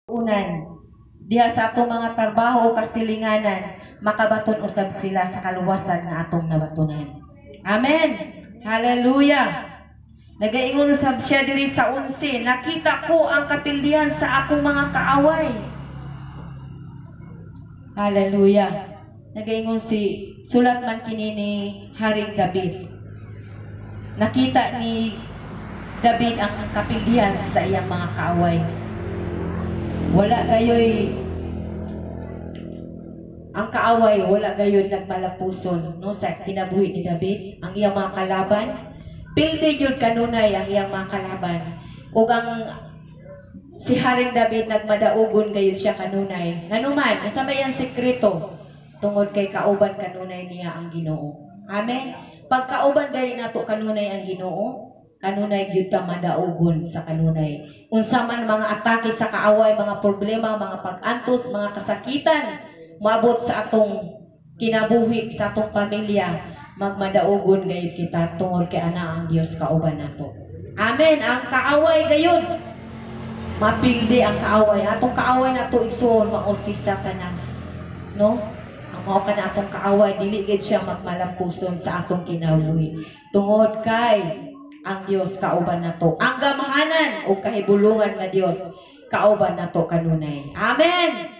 Unan diha sa atong mga trabaho o kasilinganan, makabaton usab sila sa kaluwasan nga atong nabatunan. Amen. Hallelujah. Nagaingon usab siya diri sa 11, nakita ko ang kapildihan sa akong mga kaaway. Hallelujah. Nagaingon si sulat man kini ni Haring David. Nakita ni David ang kapildihan sa iyang mga kaaway. Wala gayoy ang kaaway, wala gayon nagmalapuson, no, sa kinabuhi ni David, ang iyang mga kalaban. Pildi gyud kanunay ang iyang mga kalaban. Ug ang si Haring David nagmadaugon gayud siya kanunay. Nganuman, asa may ang sekreto? Tungod kay kauban kanunay niya ang Ginoo. Amen. Pagkauban gayud nato kanunay ang Ginoo, kanunay gyud ta madaugon sa kanunay. Unsa man mga atake sa kaaway, mga problema, mga pag-antos, mga kasakitan, moabot sa atong kinabuhi, sa atong pamilya, magmadaugon gayud kita tungod kay ana ang Dios kauban nato. Amen. Ang kaaway gayud, mapildi ang kaaway. Atong kaaway nato igsuon mao si Satanas, no? Ang mao kana atong kaaway, dili gid siya magmalampuson sa atong kinabuhi. Tungod kay ang Dios kauban nato. Ang gamhanan o kahibulungan nga Dios kauban nato kanunay. Amen.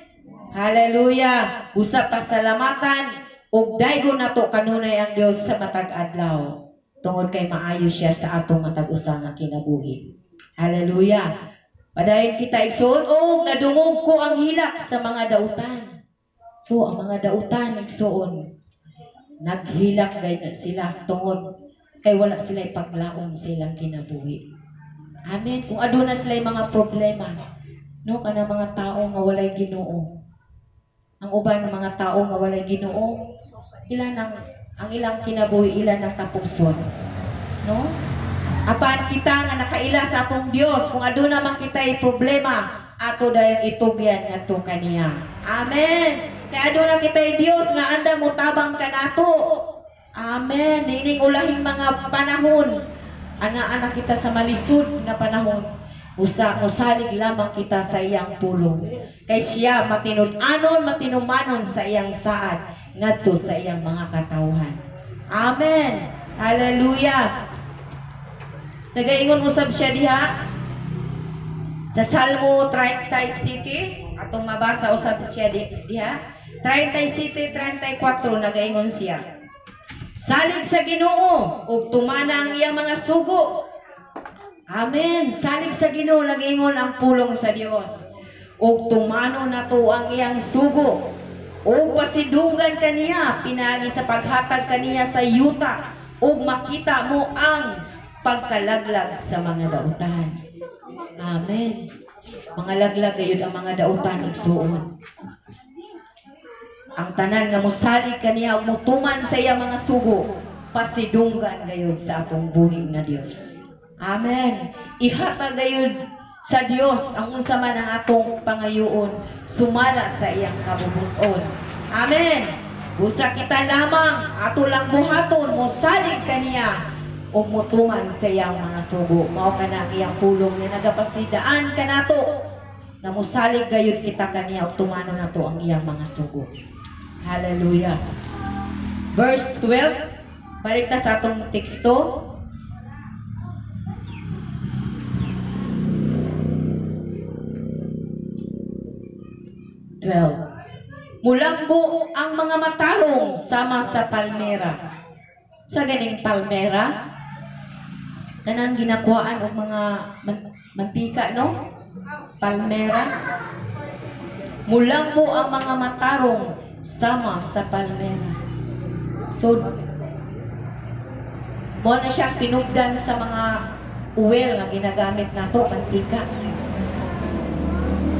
Hallelujah. Busa pasalamatan ug daygon nato kanunay ang Dios sa matag adlaw. Tungod kay maayo siya sa atong matag usa nga kinabuhi. Hallelujah. Padayon kita igsoon, og nadungog ko ang hilak sa mga dautan. So ang mga dautan igsoon, naghilak gayud sila tungod kay wala sila ipaglaom sa ilang kinabuhi. Amen. Kung aduna sila mga problema, no, kana mga tao nga walay Ginoo. Ang uban ng mga tao nga walay Ginoo, ilan ang ilang kinabuhi, ilan ang tapuson. No? Apan kita nga nakaila sa atong Dios, kung aduna man kita'y problema, ato dayong itugyan ngadto kaniya. Amen. Kay aduna kita'y Dios nga andam motabang kanato. Amen. Niining ulahing mga panahon, ana-ana kita sa malisod nga panahon, usa mosalig lamang kita sa iyang pulong. Kay siya matinud-anon, matinumanon sa iyang saad ngadto sa iyang mga katawhan. Amen. Hallelujah. Nagaingon usab siya diha sa Salmo 37, atong mabasa usab siya diha. 37:34 nagaingon siya. Salig sa Ginoo ug tumana ang iyang mga sugo. Amen. Salig sa Ginoo, nagaingon ang pulong sa Dios. Ug tumano nato ang iyang sugo. Ug pasidunggan kaniya pinaagi sa paghatag kaniya sa yuta ug makita mo ang pagkalaglag sa mga dautan. Amen. Mga laglag gayud ang mga dautan igsuon. Ang tanan nga mosalig kaniya ug motuman sa iyang mga sugo, pasidunggan gayud sa atong buhi nga Dios. Amen. Ihatag gayud sa Dios ang unsa man ang atong pangayoon, sumala sa iyang kabubuton. Amen. Busa kita lamang ato lang buhaton mosalig kaniya ug motuman sa iyang mga sugo. Mao kana ang iyang pulong nga nagapasidaan kanato na mosalig gayud kita kaniya ug tumano nato ang iyang mga sugo. Hallelujah. Verse 12, balik ta sa atong teksto. Mulambo ang mga matarong sama sa palmera. Sa ganing palmera, kanang ginakuhaan og mga mantika, no? Palmera. Mulambo ang mga matarong sama sa palmera. So, mo na siyang tinugdan sa mga oil nga ginagamit nato, mantika.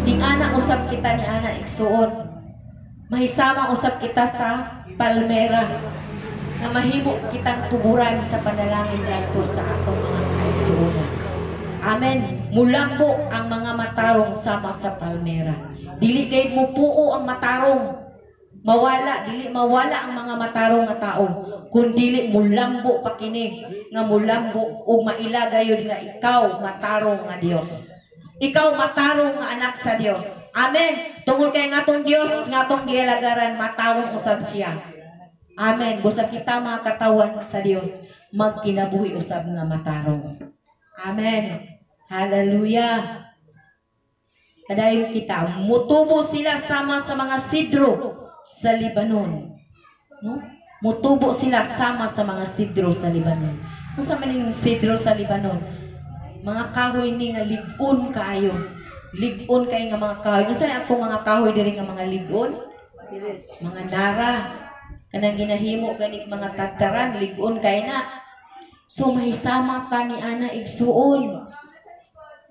Ting-ana usab kita ni ana igsuon. Mahisama usab kita sa palmera nga mahimo kitang tuburan sa panalangin ngadto sa atong mga kaigsuonan. Amen. Mulambo ang mga matarong sama sa palmera. Dili gayud mo puo ang matarong. Mawala, dili mawala ang mga matarong nga tao, kun dili mulambo pa kini nga mulambo ug maila gayud nga ikaw matarong nga Dios. Ikaw matarong nga anak sa Dios. Amen. Tungod kay nga atong Dios nga atong gialagaran, matarong usab siya. Amen. Busa kita mga katawan sa Dios, magkinabuhi usab nga matarong. Amen. Hallelujah. Kadayon kita, mutubo sila sama sa mga sidro sa Lebanon. No? Mutubo sila sama sa mga sidro sa Lebanon. Unsa man ning sidro sa Lebanon? Mga kahoy ni nga lig-on kaayo. Lig-on kay nga mga kahoy. Unsa atong mga kahoy diri nga mga lig-on? Mga nara. Kanang ginahimo ganig mga tagtaran, lig-on kay na. So mahisama ta ni ana igsuon.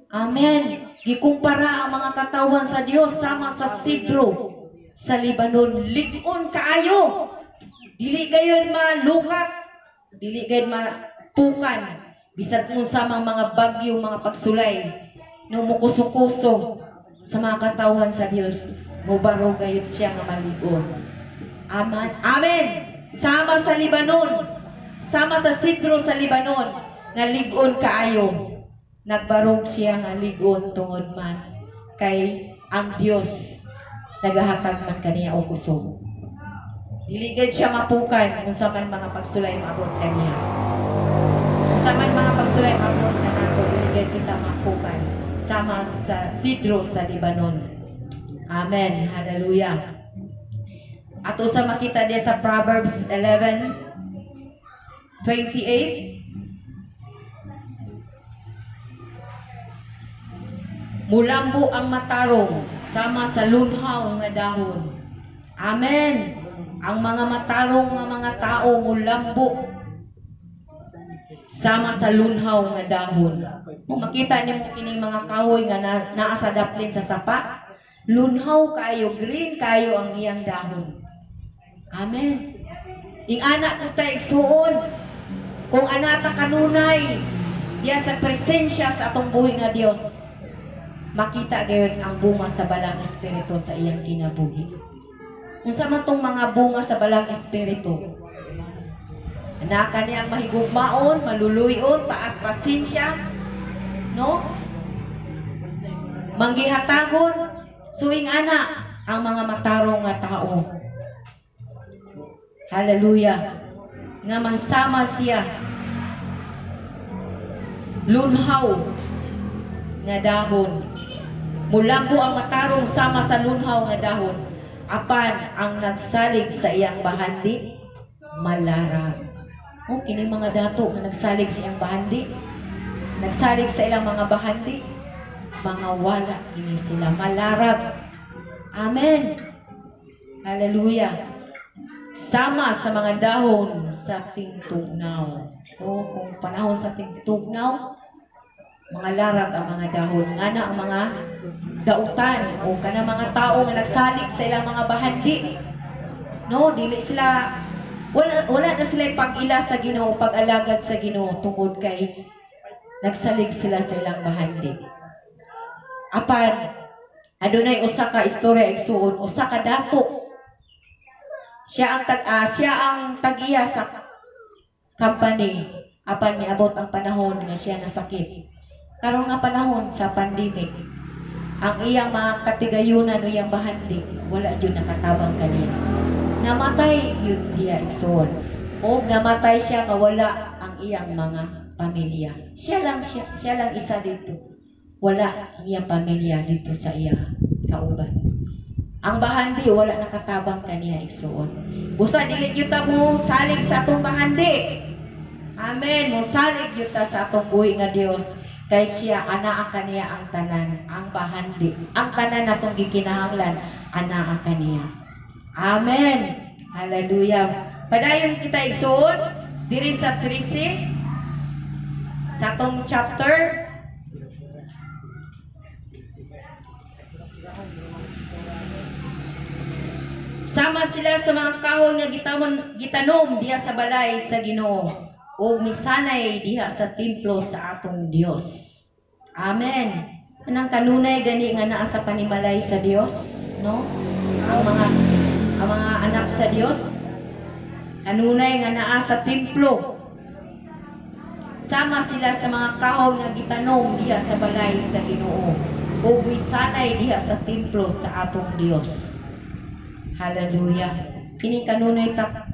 Amen. Gikumpara ang mga katawan sa Dios sama sa sidro sa Lebanon. Lig-on kaayo. Dili gayon malukat, dili gayon mapukan. Bisag unsa mang mga bagyo, mga pagsulay, no mukuso-kuso sa mga katawan sa Dios, mubaro gayud siya nga malig-on. Amen. Amen. Sama sa Lebanon, sama sa sidro sa Lebanon, nga lig-on kaayo. Nagbarog siya nga lig-on tungod man kay ang Dios nagahatag man kaniya og kusog. Dili gid siya mapukan unsa man mga pagsulay maabot kaniya. Unsa man mga pagsulay maabot kanato, dili gid kita mapukan sama sa sidro sa Lebanon. Amen. Hallelujah. Ato sa makita diya sa Proverbs 11:28. Mulambo ang matarong sama sa lunhaw nga dahon. Amen. Ang mga matarong nga mga tao mulambo sama sa lunhaw nga dahon. Kung makita nimo kining mga kahoy nga naa sa daplin sa sapa, lunhaw kayo, green kayo ang iyang dahon. Amen. Ing-ana ko ta igsuon, kung ana ta kanunay diya sa presensya sa atong buhi nga Dios, makita gayon ang bunga sa balang espiritu sa iyang kinabuhi. Unsa man tong mga bunga sa balang espiritu? Naka niyang mahigugmaon, maluluyon, taas pasensya, no? Manggihatagon, suing ana ang mga matarong nga tao. Hallelujah. Nga magsama siya lunhaw nga dahon. Mulambo ang matarong sama sa lunhaw nga dahon. Apan ang nagsalig sa iyang bahandi, malarag. O, kini mga dato nga nagsalig sa iyang bahandi, nagsalig sa ilang mga bahandi, mga wala kini sila, malarag. Amen. Hallelujah. Sama sa mga dahon sa tingtugnaw. O, kung panahon sa tingtugnaw, mga larag ang mga dahon, ngana ang mga dautan o kana mga tao nga nagsalig sa ilang mga bahandi. No, dili sila, wala na sila pag-ila sa Ginoo, pag-alagad sa Ginoo tungod kay nagsalig sila sa ilang bahandi. Apan adunay usa ka istorya igsuon, usa ka dato. Siya ang tag-iya sa company. Apan miabot ang panahon nga siya nasakit. Karon nga panahon sa pandemic, ang iyang mga katigayunan o iyang bahandi, wala jud nakatabang kaniya. Namatay yun siya igsoon. O namatay siya nga wala ang iyang mga pamilya. Siya lang isa dito. Wala ang iyang pamilya dito sa iya kauban. Ang bahandi wala nakatabang kaniya igsoon. Busa dili gyud ta mo salig sa atong bahandi. Amen. Mo salig gyud ta sa atong buhi nga Dios. Kay siya anaa kaniya ang tanan, ang bahandi. Ang tanan natong gikinahanglan anaa kaniya. Amen. Hallelujah. Padayon kita igsuon diri sa 13 sa atong chapter. Sama sila sa mga kahoy nga gitanom diha sa balay sa Ginoo o misanay diha sa templo sa atong Dios. Amen. Anang kanunay gani nga naa sa panimalay sa Dios, no? Ang mga anak sa Dios kanunay nga naa sa templo. Sama sila sa mga kahoy nga gitanom diha sa balay sa Ginoo. Ug misanay diha sa templo sa atong Dios. Hallelujah. Kini kanunay ta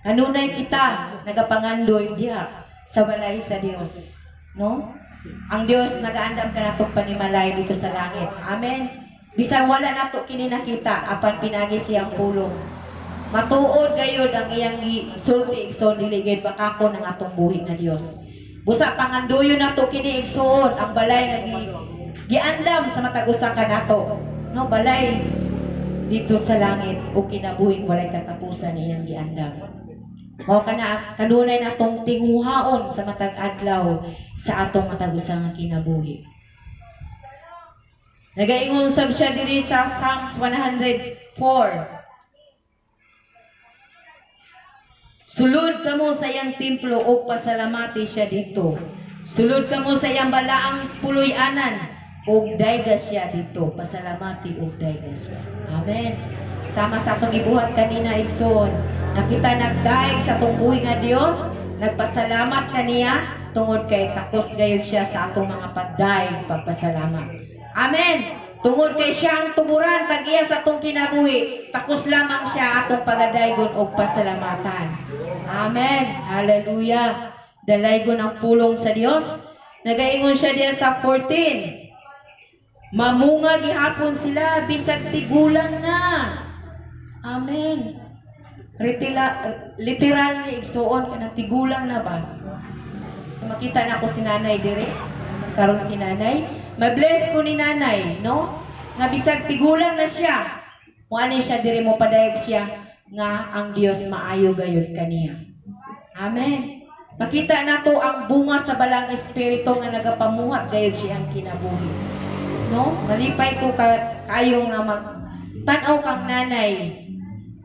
kanunay kita nagapangandoy diha sa balay sa Dios, no? Ang Dios nagaandam kanatong panimalay dito sa langit. Amen. Bisan wala nato kini nakita, apan pinagi siyang pulong. Matuod gayud ang iyang gisulti, igsoon, dili gayud bakakon ang atong buhi nga Dios. Busa pangandoyon nato kini, igsoon, ang balay nga giandam sa matag usa kanato. No, balay dito sa langit o kinabuhing walay katapusan iyang giandam. Mao kana kanunay natong tinguhaon sa matag adlaw sa atong matag usa nga kinabuhi. Nagaingon sab siya diri sa Psalms 104. Sulod kamo sa iyang templo ug pasalamati siya dito. Sulod kamo sa iyang balaang puloy-anan ug dayga siya dito. Pasalamati ug dayga siya. Amen. Sama sa atong gibuhat kanina, igsoon, nakita nagdaig sa atong buhi nga Dios, nagpasalamat kaniya tungod kay takos gayud siya sa atong mga pagdaig, pagpasalamat. Amen. Tungod kay siya ang tuburan tag-iya sa atong kinabuhi, takos lamang siya atong pagadaygon og pasalamatan. Amen. Hallelujah. Dalaygon ang pulong sa Dios. Nagaingon siya diya sa 14. Mamunga gihapon sila bisag tigulang na. Amen. Literal ni, igsuon, kanang tigulang na ba? So, makita na ako si nanay dire. Karon si nanay. Ma-bless ko ni nanay, no? Nga bisag tigulang na siya. Muani siya dire, mo padayag siya nga ang Dios maayo gayud kaniya. Amen. Makita nato ang bunga sa balang espiritu nga nagapamuhat gayud siyang kinabuhi. No? Malipay ko kayo nga mag tan-aw kang nanay,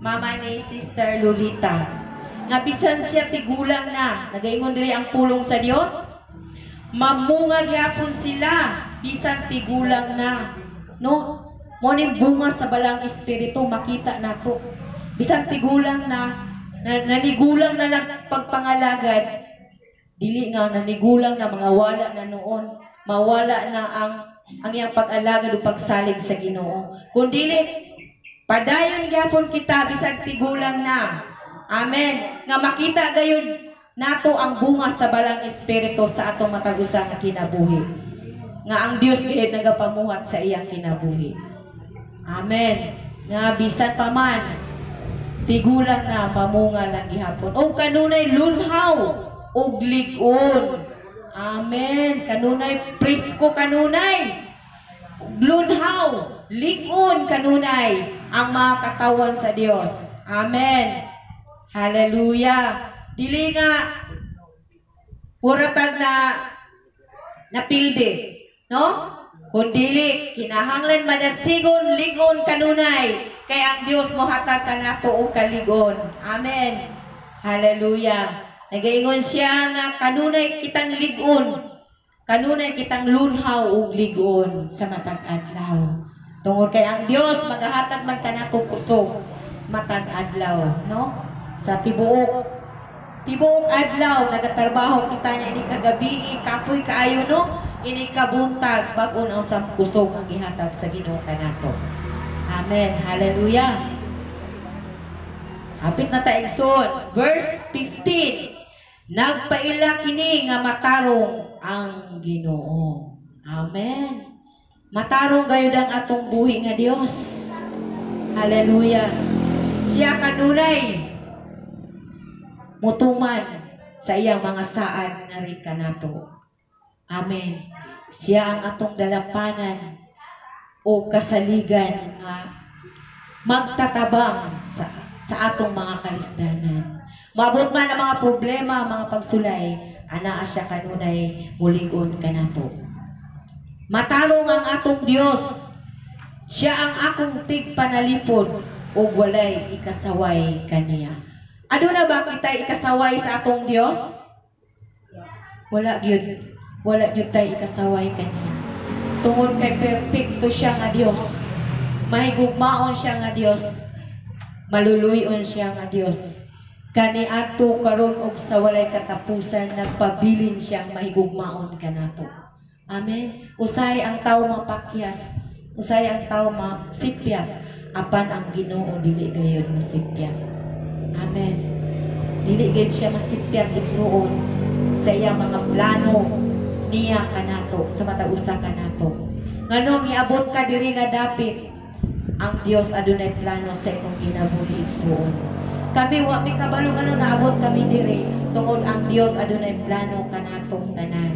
mama ni Sister Lolita. Nga bisan siya tigulang na, nagaingon diri ang pulong sa Dios, mamunga gyapon sila bisan tigulang na. No? Mo ning bunga sa balang espiritu makita nato. Bisan tigulang na, nanigulang na lang pagpangalagad, dili nga nanigulang na mga wala na noon, mawala na ang iyang pag-alagad o pagsalig sa Ginoo. Kun dili, padayon gyapon kita bisag tigulang na. Amen. Nga makita gayud nato ang bunga sa balang espiritu sa atong matag usa nga kinabuhi. Nga ang Dios gayud nagapamuhat sa iyang kinabuhi. Amen. Nga bisan pa man tigulang na, mamunga lang gihapon. O kanunay lunhaw ug lig-on. Amen. Kanunay presko, kanunay lunhaw, lig-on kanunay ang mga katawan sa Dios. Amen. Hallelujah. Dili nga pura pag na napilde, no? Kung dili, kinahanglan madasigon, ligon kanunay, kay ang Dios mohatag kanato og kaligon. Amen. Hallelujah. Nagaingon siya nga kanunay kitang ligon, kanunay kitang lunhaw ug ligon sa matag adlaw. Tungod kay ang Dios magahatag man kanato kusog matag adlaw, no? Sa tibuok adlaw nagatrabaho kita niya, ini kagabi, kapoy kaayo, no? Ini kabuntag bag-on ang sa kusog ang gihatag sa Ginoo kanato. Amen. Hallelujah. Hapit na ta, igsoon. Verse 15. Nagpaila kini nga matarong ang Ginoo. Amen. Matarong gayud ang atong buhi nga Dios. Hallelujah. Siya kanunay mutuman sa iyang mga saad nga rin kanato. Amen. Siya ang atong dalapanan o kasaligan nga magtatabang sa atong mga kalisdanan. Maabot man ang mga problema, mga pagsulay, anaa siya kanunay muligon kanato. Matarong ang atong Dios. Siya ang akong tigpanalipod ug walay ikasaway kaniya. Aduna ba kita ikasaway sa atong Dios? Wala gyud. Wala gyud tay ikasaway kaniya. Tungod kay perpekto siya nga Dios. Mahigugmaon siya nga Dios. Maluluyon siya nga Dios. Kaniadto, karon og sa walay katapusan, nagpabilin siyang mahigugmaon kanato. Amen. Usay ang tao mapakyas, usay ang tao masipya, apan ang Ginoo dili gayud masipya. Amen. Dili gayud siya masipyat, igsuon, sa iyang mga plano niya kanato, sa matag usa kanato. Nganong miabot ka diri nga dapit, ang Dios adunay plano sa imong kinabuhi, igsuon. Kami wa mi kabalo ngano naabot kami diri, tungod ang Dios adunay plano kanatong tanan.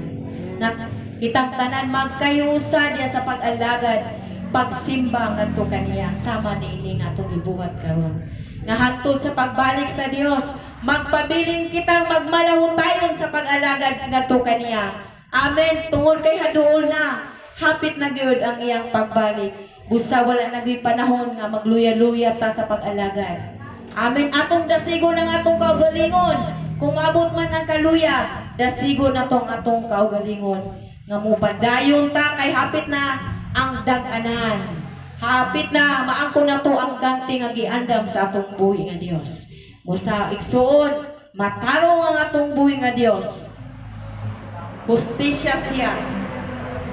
Na kitang tanan magkayusa diya sa pag-alagad, pagsimba ngadto kaniya sama niini nga atong gibuhat karon. Nga hantod sa pagbalik sa Dios, magpabilin kitang magmalahutayon sa pag-alagad ngadto kaniya. Amen. Tungod kay haduol na, hapit na gyud ang iyang pagbalik. Busa wala na gyud panahon nga magluya-luya ta sa pag-alagad. Amen. Atong dasigo ng atong kaugalingon. Kung maabot man ang kaluya, dasigo na tong atong kaugalingon. Nga mupadayon ta kay hapit na ang dag-anan. Hapit na maangko na to ang ganti nga giandam sa atong buhi nga Dios. Busa igsuon, matarong ang atong buhi nga Dios. Hustisya siya.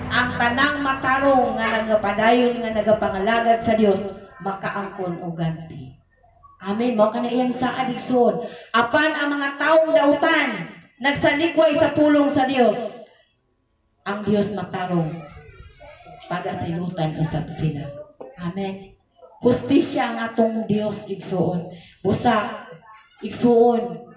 Ang tanang matarong nga nagapadayon nga nagapangalagad sa Dios makaangkon og ganti. Amen. Mao kana iyang saad, igsuon. Apan ang mga taong dautan nagsalikway sa pulong sa Dios, ang Dios matarong, pagasilutan usab sila. Amen. Hustisya ang atong Dios, igsuon. Busa igsuon,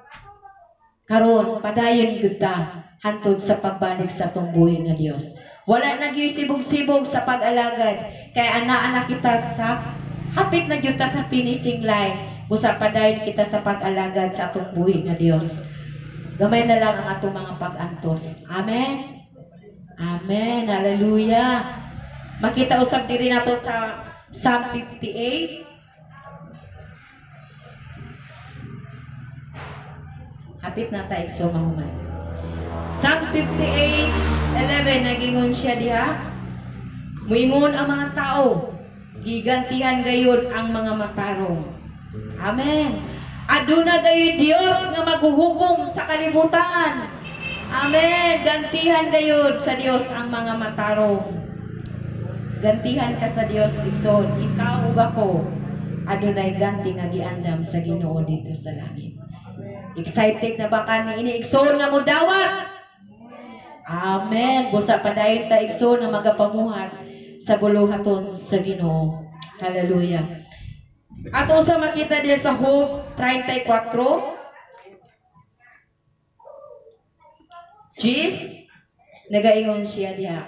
karon padayon gyud ta hantod sa pagbalik sa atong buhi nga Dios. Wala na gyud sibog-sibog sa pag-alagad kay ana-ana kita sa hapit na gyud ta sa finishing line. Busa padayon kita sa pag-alagad sa atong buhi nga Dios. Gamay na lang ang atong mga pag-antos. Amen. Amen. Hallelujah. Makita usab diri nato sa Psalm 58. Hapit na ta, igsoon, mahuman. Psalm 58:11, nagingon siya diha. Muingon ang mga tao, gigantihan gayud ang mga matarong. Amen. Aduna gayud Dios nga maghuhukom sa kalibutan. Amen. Gantihan gayud sa Dios ang mga matarong. Gantihan ka sa Dios, igsoon. Ikaw ug ako, adunay ganti nga giandam sa Ginoo dito sa langit. Excited na ba ka ni ini, igsoon, nga mudawat? Amen. Busa padayon ta, igsoon, nga magapamuhat sa buluhaton sa Ginoo. Hallelujah. Ato sa makita diya sa Job 34. Jis, nagaingon siya diha.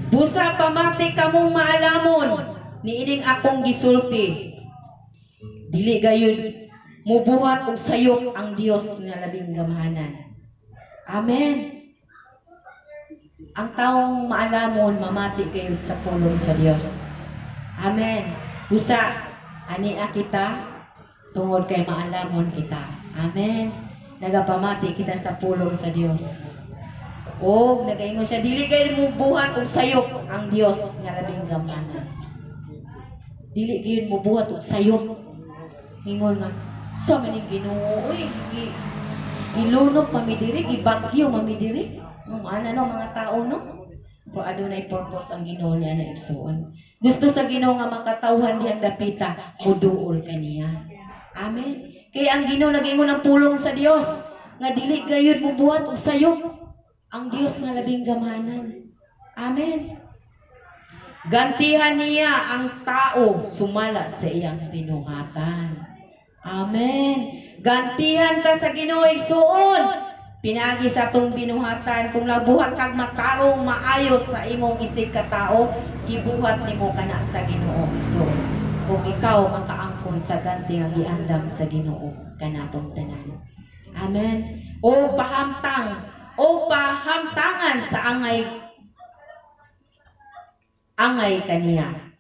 Busa pamati kamong maalamon niining akong gisulti. Dili gayud mubuhat og sayop ang Dios nga labing gamhanan. Amen. Ang taong maalamon mamati gayud sa pulong sa Dios. Amen. Busa ani kita tungod kay maalamon kita. Amen. Nagapamati kita sa pulong sa Dios. O nagaingon siya, dili gayud mubuhat og sayop ang Dios nga labing gamhanan. Dili gyud mubuhat og sayop. Ingon nga sa maning Ginoo, oy, gilunok pa mi diri, gibagyo pa mi diri. Ana no mga tao no. Pero adunay purpose ang Ginoo niya na, igsuon. Gusto sa Ginoo nga makatawhan diyang dapita, muduol kaniya. Amen. Kaya ang Ginoo nag-ingon ang pulong sa Dios nga dili gayud mubuhat og sayop ang Dios nga labing gamhanan. Amen. Gantihan niya ang tao sumala sa iyang binuhatan. Amen. Gantihan ka sa Ginoo, igsuon. Pinagi sa atong binuhatan, kung nabuhat kag matarong maayo sa imong isig ka tao, gibuhat nimo kana sa Ginoo, igsuon. Kung ikaw makaangkon sa ganti nga giandam sa Ginoo kanatong tanan. Amen. O pahamtang, o pahamtangan sa angay angay kaniya.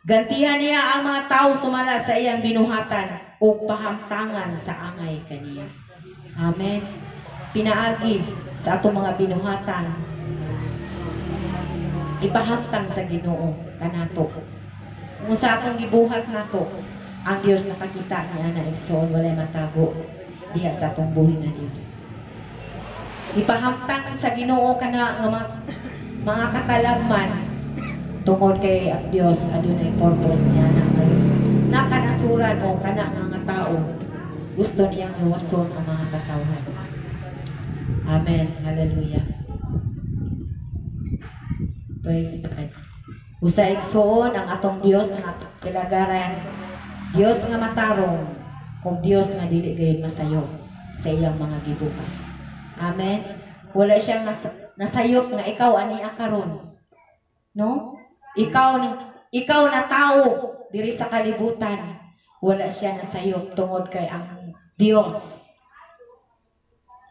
Gantihan niya ang mga tao sumala sa iyang binuhatan o pahamtangan sa angay kaniya. Amen. Pinaagi sa atong mga binuhatan, ipahamtang sa Ginoo kanato. Kung sa atong gibuhat nato, ang Dios nakakita niya na, igsoon, walay matago diha sa atong buhi nga Dios. Ipahamtang sa Ginoo kana nga mga katalagman tungod kay ang Dios adunay purpose niya na nakanasuran o kana nga mga tao gusto niyang luwason ang mga katawhan. Amen. Hallelujah. Praise God. Usa, igsuon, ang atong Dios nga atong pilagaran, Dios nga matarong, kung Dios nga dili gayud masayop sa iyang mga gibuhat. Amen. Wala siyang nasayop nga ikaw ani karon. No? Ikaw na tao diri sa kalibutan, wala siya nasayop tungod kay ang Dios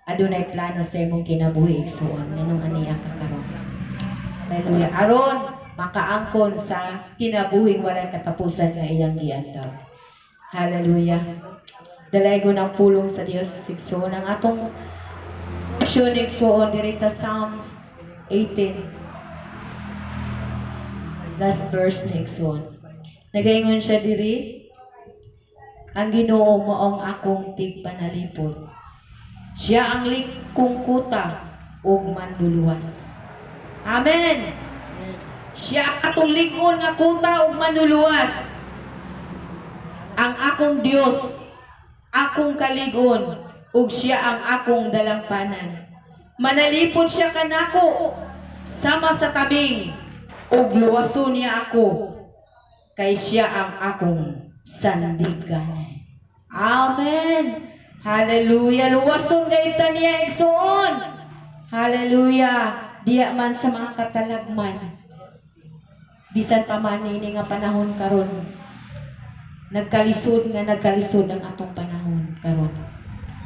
adunay plano sa imong kinabuhi, igsuon, nganong ania ka karon. Hallelujah. Aron makaangkon sa kinabuhing walay katapusan nga iyang giandam. Hallelujah. Dalaygon ang pulong sa Dios, igsuon. Ang atong aksyon, igsuon, diri sa Psalms 18. Last verse ni igsuon. Nagaingon siya diri, "Ang Ginoo maong akong tigpanalipod. Siya ang lig-on kong kuta ug manluluwas." Amen. Siya ang atong lig-on nga kuta ug manluluwas. "Ang akong Dios, akong kalig-on, ug siya ang akong dalampanan. Manalipod siya kanako sama sa tabing, ug luwason niya ako, kay siya ang akong sandigan." Amen. Hallelujah. Luwason kay ta niya, igsuon. Hallelujah. Diya man sa mga katalagman. Bisan pa man ini nga panahon karon. Nagkalisod nga nagkalisod ang atong panahon karon.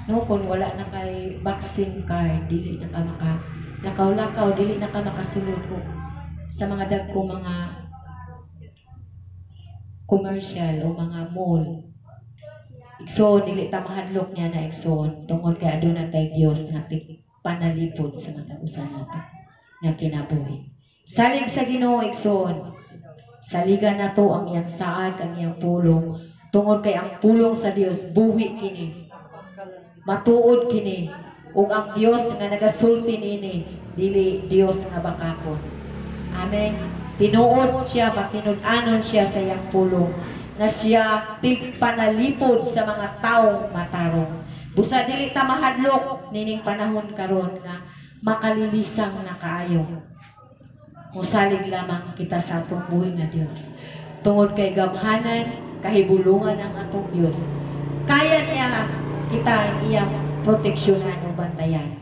No, kung wala na kay vaccine card, dili na ka maka lakaw-lakaw, dili na ka makasulod og sa mga dagko mga commercial o mga mall. Igsoon, dili ta mahadlok niya na, igsoon, tungod kay aduna tay Dios nga panalipod sa matag usa nato nga kinabuhi. Salig sa Ginoo, igsoon. Saligan nato ang iyang saad, ang iyang pulong, tungod kay ang pulong sa Dios buhi kini. Matuod kini ug ang Dios nga nagasulti niini dili Dios nga bakakon. Amen. Tinuod siya, patinud-anon siya sa iyang pulong na siya tigpanalipod sa mga taong matarong. Busa dili ta mahadlok nining panahon karon nga makalilisang na kaayo. Musalig lamang kita sa atong buhi nga Dios. Tungod kay gamhanan, kahibulungan ang atong Dios. Kaya niya kita iyang proteksyonan o bantayan.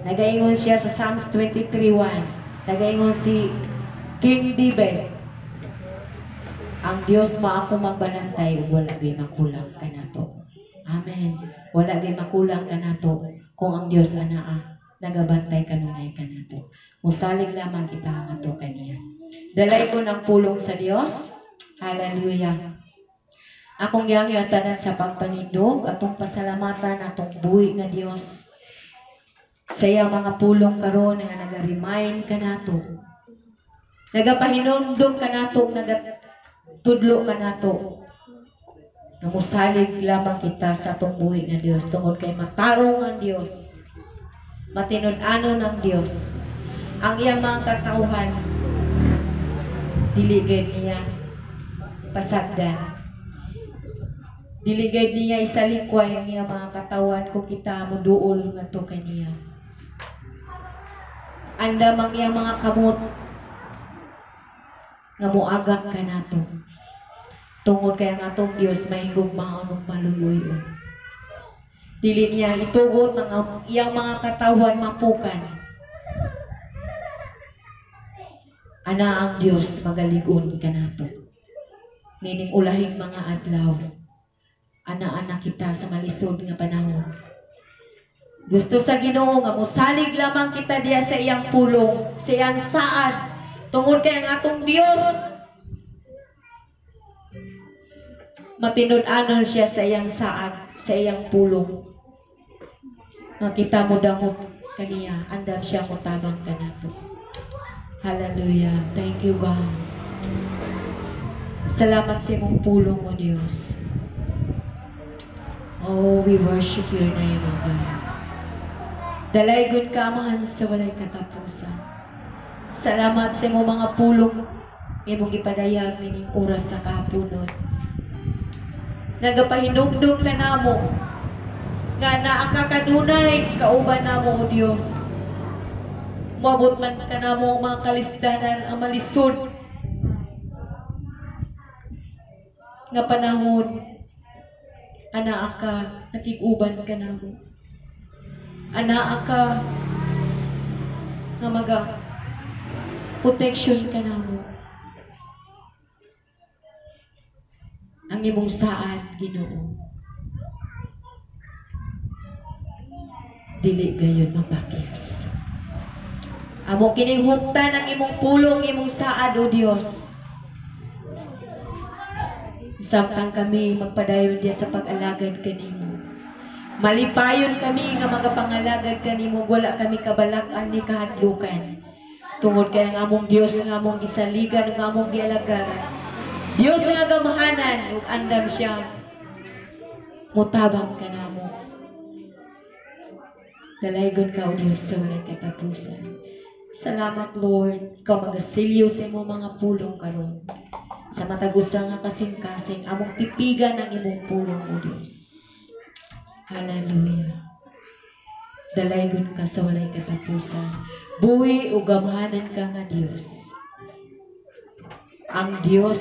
Nagaingon siya sa Psalms 23:1. Nagaingon si King David, "Ang Dios mao akong magbalantay ug wala gyud makulang kanato." Amen. Wala gyud makulang kanato kung ang Dios anaa nagabantay kanunay kanato. Musalig lamang kita ngadto kaniya. Dalaygon ang pulong sa Dios. Hallelujah. Akong gihangyo ang tanan sa pagpanindog, atong pasalamatan atong buhi nga Dios sa iyang mga pulong karon nga naga-remind kanato. Nagapahinumdum kanato, nagatudlo kanato. Nga musalig lamang kita sa atong buhi nga Dios tungod kay matarong ang Dios. Matinud-anon ang Dios. Ang iyang mga katawhan dili gid niya pasagdan. Dili gid niya isalikway ang iyang mga katawan kung kita moduol ngadto kaniya. Andam ang iyang mga kamot nga moagak kanato. Tungod kay ang atong Dios mahigugmaon ug maluluy-on. Dili niya itugot ang iyang mga katawan mapukan. Ana ang Dios magalig-on kanato. Nining ulahing mga adlaw, ana-ana kita sa malisod nga panahon. Gusto sa Ginoo nga mosalig lamang kita diya sa iyang pulong, sa iyang saad, tungod kay ang atong Dios matinud-anon siya sa iyang saad, sa iyang pulong. Nga kita mo dangop kaniya, andam siya motabang kanato. Hallelujah. Thank you, God. Salamat sa imong pulong, O Dios. Oh, we worship your name, O God. Dalaygon ka, Amahan, sa walay katapusan. Salamat sa imong mga pulong imong gipadayag nining oras sa kahaponon. Nagapahinumdum ka namo nga naa ka kanunay kauban namo, O Dios. Moabot man kanamo ang mga kalisdanan, ang malisod nga panahon, anaa ka, natig-uban ka namo. Anaa ka nga maga protection ka namo. Ang imong saad, Ginoo, dili gayon mapakyas. Amo kining huptan ang imong pulong, imong saad, O Dios. Samtang kami magpadayon diya sa pag-alagad kanimo, malipayon kami nga magapangalagad kanimo, wala kami kabalak-an ni kahadlukan. Tungod kay ang among Dios nga among gisaligan ug among gialagaran, Dios nga gamhanan ug andam siya mutabang kanamo. Dalaygon ka, O Dios, sa walay katapusan. Salamat, Lord. Ikaw magasilyo sa imong mga pulong karon. Sa matag usa nga kasing-kasing, among tipigan ang imong pulong, O Dios. Hallelujah. Dalaygon ka sa walay katapusan. Buhi ug gamhanan ka nga Dios. Ang Dios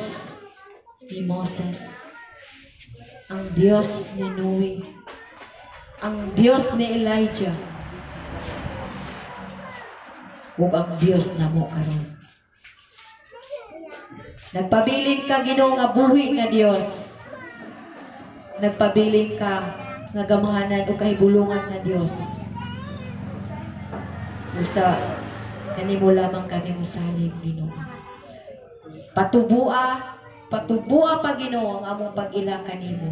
ni Moses, ang Dios ni Noe, ang Dios ni Elijah, ug ang Dios namo karon. Nagpabilin ka, Ginoo, nga buhi nga Dios. Nagpabilin ka nga gamhanan ug kahibulungan nga Dios. Usa kanimo lamang kami mosalig, Ginoo. Patubua, patubua pa, Ginoo, ang among pag-ila kanimo.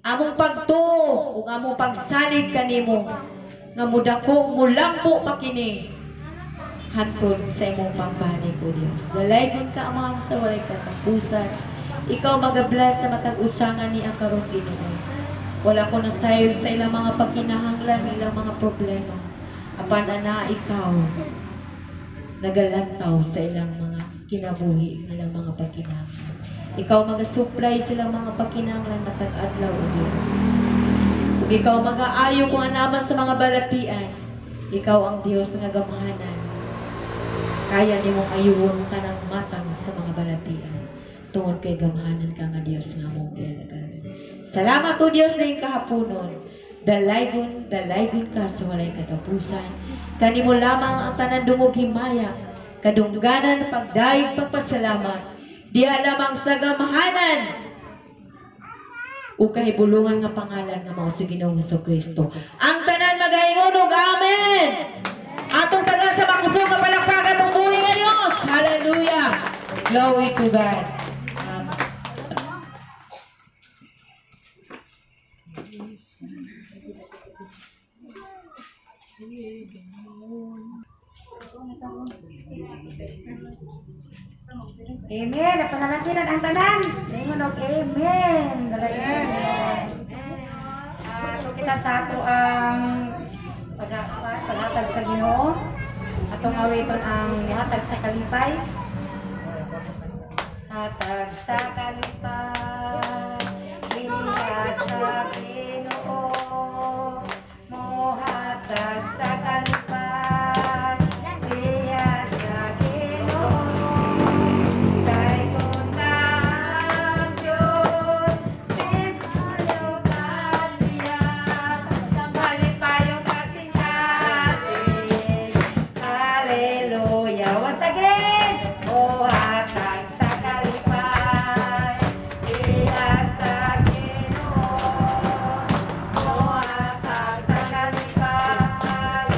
Among pagtuo ug among pagsalig kanimo nga mudako, mulambo pa kini hantod sa imong pagbalik, O Dios. Dalaygon ka, Amahan, sa walay katapusan. Ikaw magabless sa matag usa nga ni karon, Ginoo. Wala ko nasayod sa ilang mga pagkinahanglan, ilang mga problema. Apan ana ikaw nagalantaw sa ilang mga kinabuhi, ilang mga pagkinahanglan. Ikaw magasupply sa ilang mga pagkinahanglan matag adlaw, O Dios. Ug ikaw magaayo kung anaman sa mga balatian. Ikaw ang Dios nga gamhanan. Kaya nimong ayuhon tanang matang sa mga balatian. Tungod kay gamhanan ka nga Dios nga among gialagaran. Salamat, O Dios, na iyong kahaponon. Dalaygon, dalaygon ka sa walay katapusan. Kanimo lamang ang tanan dungog himaya, kadungganan, pagdayeg, pagpasalamat. Diha lamang sa gamhanan o kahibulungan nga pangalan nga mao si Ginoong Kristo. Ang tanan magaingon og amen. Atong taga sa makusog nga palakpakan atong buhi nga Dios. Hallelujah. Glory to God. Amen. Amen. Napanalangin ang tanan. Ingon og amen. Amen. So kita sa ato ang paghatag sa Ginoo. Atong awiton ang hatag sa kalipay. Hatag sa kalipay. Diha sa Ginoo. Mohatag sa kalipay. Diha sa Ginoo. Kay kung ang Diyos, pinayutan niya, malipayong kasing-kasing. Hallelujah. Once again, o hatag sa kalipay, diha sa Ginoo. O hatag sa kalipay,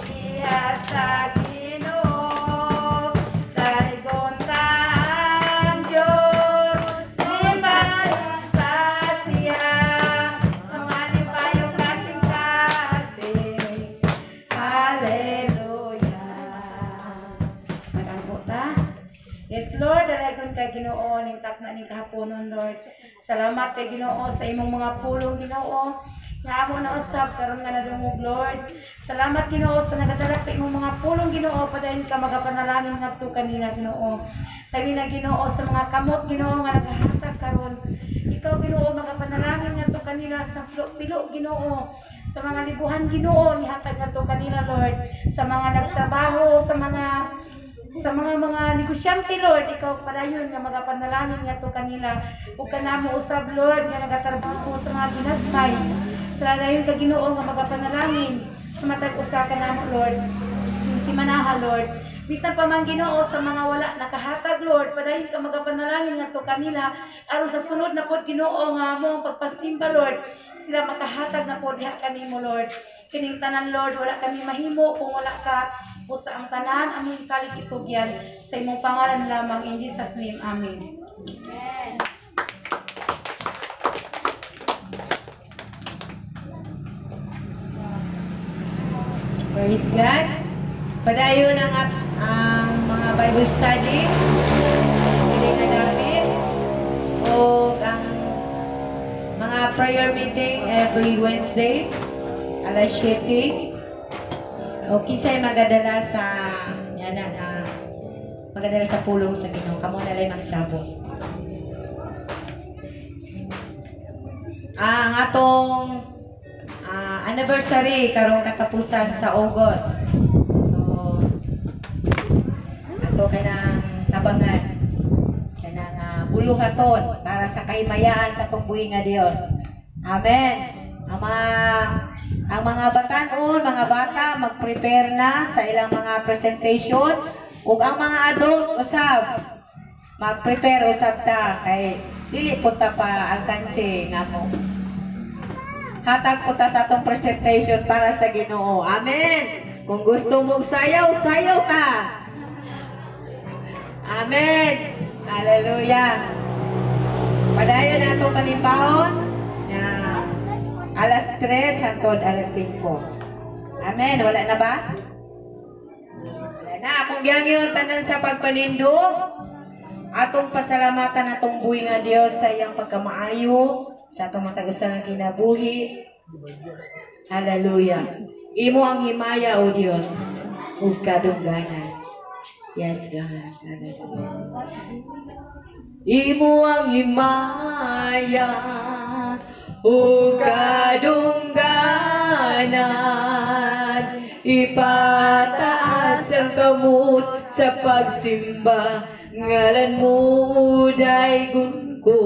diha sa Ginoo. Daygon ta ang Diyos, sa siya, malipayong kasing-kasing. Hallelujah. Mag-ampo ta. Yes, Lord, dalaygon kay Ginoo ning takna ning kahaponon, Lord. Salamat kay Ginoo sa imong mga pulong, Ginoo. Nga amo na usab karon nga nadungog, Lord. Salamat, Ginoo, sa nagadala sa imong mga pulong, Ginoo. Padayon ka magapanalangin ngadto kanila, Ginoo. Labi na, Ginoo, sa mga kamot, Ginoo, nga nagahatag karon. Ikaw, Ginoo, magapanalangin ngadto kanila sa pilo, Ginoo. Sa mga libuhan, Ginoo, nihatag ngadto kanila, Lord. Sa mga nagtrabaho, sa mga negosyante, Lord, ikaw padayon nga magapanalangin ngadto kanila. Ug kanamo usab, Lord, nga nagatrabaho sa mga ginagmay. Padayon ka, Ginoo, nga magapanalangin sa matag usa kanamo, Lord. Si Manaha, Lord. Bisan pa man, Ginoo, sa mga wala nakahatag, Lord, padayon ka magapanalangin ngadto kanila aron sa sunod na pod, Ginoo, nga mo pagpagsimba, Lord, sila makahatag na pod diha kanimo, Lord. Kining tanan, Lord, wala kami mahimo kung wala ka. Busa ang tanan among salig itugyan sa imong pangalan lamang, in Jesus' name. Amen. Praise God. Padayon ang mga Bible study. Hindi na namin. O ang mga prayer meeting every Wednesday, alas 7. O kinsay magadala sa yan na, magadala sa pulong sa Ginoo. Kamo na lay magsabot. Ang atong anniversary karong katapusan sa August. So ato kanang tabangan, kanang buluhaton para sa kahimayaan sa atong buhi nga Dios. Amen. Ang mga batan-on, mga bata mag-prepare na sa ilang mga presentation, ug ang mga adult usab mag-prepare usab ta kay dili po ta pa alkanse nga mo hatag po ta sa atong presentation para sa Ginoo. Amen. Kung gusto mong sayaw, sayaw ka. Amen. Hallelujah. Padayon na itong panimpaon na alas 3 hangtod alas 5. Amen. Wala na ba? Wala na. Akong giyangyon tanan sa pagpanindog, atong pasalamatan atong buhi nga Dios sa iyang pagkamaayo sa atong matag usa nga kinabuhi. Hallelujah. Imo ang himaya, O Dios, ug kadungganan. Yes, God. Hallelujah. Imo ang himaya ug kadungganan. Ipataas ang kamot sa pagsimba, ngalan mo daygon ko.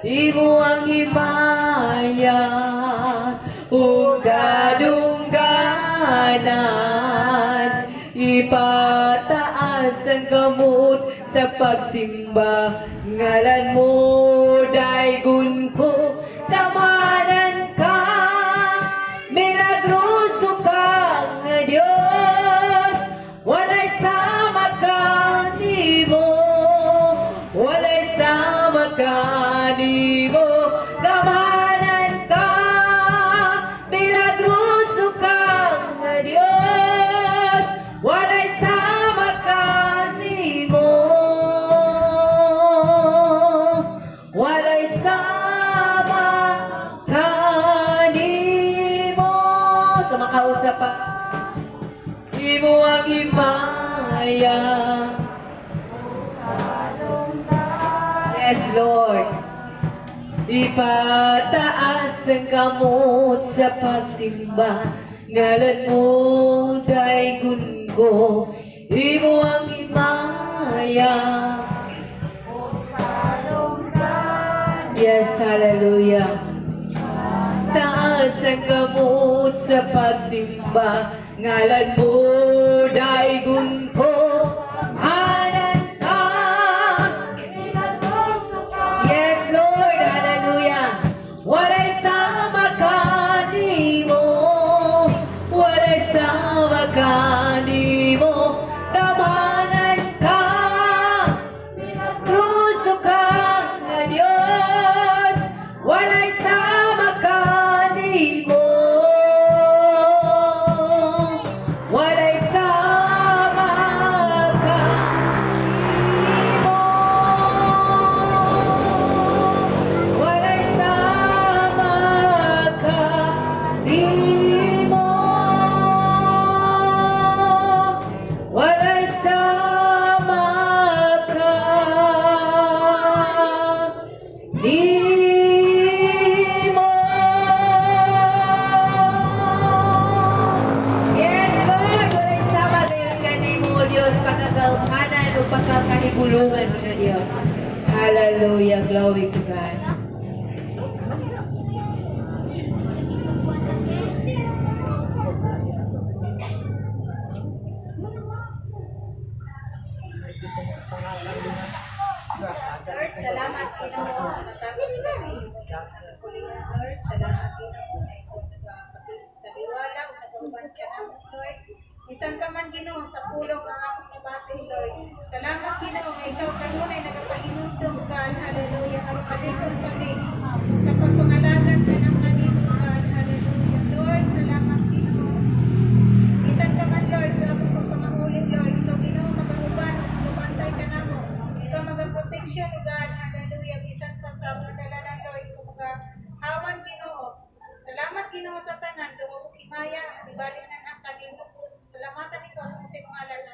Imo ang himaya ug kadungganan. Ipataas ang kamot sa pagsimba, ngalan mo daygon ko. Tamanan ka, milagroso ka nga Dios, walay sama ka nimo, walay sama ka nimo. Tamanan ka, milagroso ka nga Dios, walay sama ka nimo, walay sama ka nimo. Sa makausap pa, imo ang himaya. Yes, Lord. Ipataas ang kamot sa pagsimba, ngalan mo daygon ko. Imo ang himaya. Yes, hallelujah. Taas ang kamot sa pagsimba, ngalan mo daygon ko. Anan ka. Yes, Lord, hallelujah. Walay sama ka nimo, walay sama ka nimo. Tamanan ka, milagroso ka nga Dios, walay sama ka nimo, walay Pulungan mga Diyos. Hallelujah. Glory to God. Lord, salamat, Ginoo. Natapos kami. Lord, salamat, Ginoo. Nagpakitaliwala o nagauban ka na, Lord. Bisan pa man, Ginoo, sa pulong ang akong nabati, Lord. Salamat, Ginoo, nga ikaw kanunay nagapahinumdum ka. Hallelujah. Aron malikod kami sa pagpangalagan ka ng kanimo, God. Hallelujah. Lord, salamat, Ginoo. Bisan pa man, Lord, sa akong pagpangahuli, Lord, ikaw, Ginoo, magauban, magabantay ka namo. Ikaw magaproteksyon, O God, hallelujah. Bisan pa sa kadalanan, Lord, ikaw magahawan, Ginoo. Salamat, Ginoo, sa tanan. Dugo himaya, ibalik na ang kanimo. Salamatan ikaw sa mga.